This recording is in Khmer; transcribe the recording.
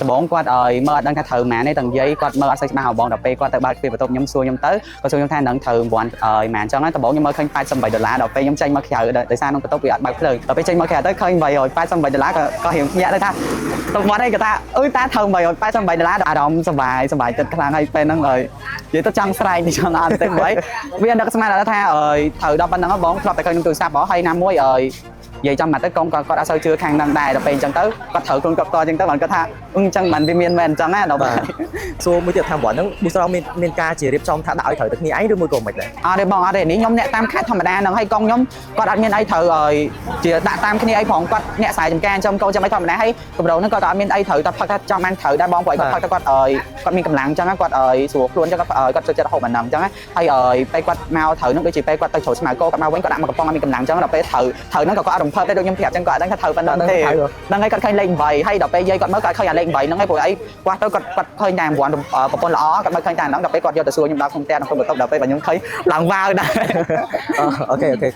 ដំបងគាត់ឲ្យមើលអត់ដឹងថាត្រូវម៉ានទេទាំងយាយគាត់មើលអត់សូវច្បាស់បងដល់ពេលគាត់ទៅបើកទ្វារបន្ទប់ខ្ញុំសួរខ្ញុំទៅគាត់សួរខ្ញុំថានឹងត្រូវរង្វាន់ឲ្យម៉ានអញ្ចឹងដំបងខ្ញុំមើលឃើញ88ដុល្លារដល់ពេលខ្ញុំចេញមកក្រៅដោយសារក្នុងបន្ទប់វាអត់បើកភ្លើងដល់ពេលចេញមកក្រៅទៅឃើញ888ដុល្លារក៏ក៏រៀងភ្ញាក់ដែរថាទៅមាត់អីគាត់ថាអើយតាត្រូវ888ដុល្លារអារម្មណ៍សប្បាយសប្បាយចិត្តខ្លាំងហើយពេលហ្នឹងហើយនិយាយទៅចង់ស្រែកចង់អត់ទេព្រោះវានឹកស្មានដល់ថាអើយត្រូវដល់ប៉ុណ្ណឹងបងធ្លាប់តែឃើញក្នុងទូរស័ព្ទហ៎ហើយណាមួយអើយនិយាយចំមកទៅកុំក៏គាត់អត់សូវជឿខាងហ្នឹងដែរដល់ពេលអញ្ចឹងទៅគាត់ត្រូវខ្លួនគាត់តអញ្ចឹងទៅបានគាត់ថាអញ្ចឹងបានវាមានមែនអញ្ចឹងណាដល់ បាទសួរមួយទៀតថារង្វាន់ហ្នឹងប៊ូស្រងមានមានការជារៀបចំថាដាក់ឲ្យត្រូវតែគ្នាឯងឬមួយក៏មិនដែរ អត់ទេបងអត់ទេនេះខ្ញុំអ្នកតាមខេត្តធម្មតាហ្នឹងហើយកងខ្ញុំគាត់អត់មានអីត្រូវឲ្យជាដាក់តាមគ្នាអីផងគាត់អ្នកស្រែចម្ការចំកូនចាំអីធម្មតាហើយកម្រងហ្នឹងគាត់ក៏អត់មានអីត្រូវតែផឹកថាចង់បានត្រូវដែរបងព្រោះគាត់ផឹកទៅគាត់ឲ្យគាត់មានកម្លាំងអញ្ចឹងគាត់ឲ្យស្រួលខ្លួនអញ្ចឹងគាត់គាត់ចូលចិត្តហូបអាហ្នឹងអញ្ចឹងហើយឲ្យពេលគាត់មកត្រូវហ្នឹងដូចជាពេលគាត់ទៅជ្រោស្មៅគោគាត់មកវិញគាត់ដាក់មកកំប៉ុងឲ្យមានកម្លាំងអញ្ចឹងដល់ពេលត្រូវត្រូវហ្នឹងក៏គាត់អត់រំភើបដែរដូចខ្ញុំប្រាប់អញ្ចឹងគាត់អត់ដឹងថាត្រូវប៉ុណ្ណឹងទេហ្នឹងហើយគាត់ឃើញលេខ8ហើយដល់ពេលយាយគាត់មើលគាត់ឃើញអាលេខ8ហ្នឹងហើយព្រោះអីគាត់ទៅគាត់គាត់ឃើញតែរង្វាន់ប្រពន្ធល្អគាត់មើលឃើញតែហ្នឹងដល់ពេលគាត់យកទៅសួរខ្ញុំដល់ក្នុងផ្ទះក្នុងបន្ទប់ដល់ពេលខ្ញុំឃើញឡើងវ៉ាវដែរ OK OK។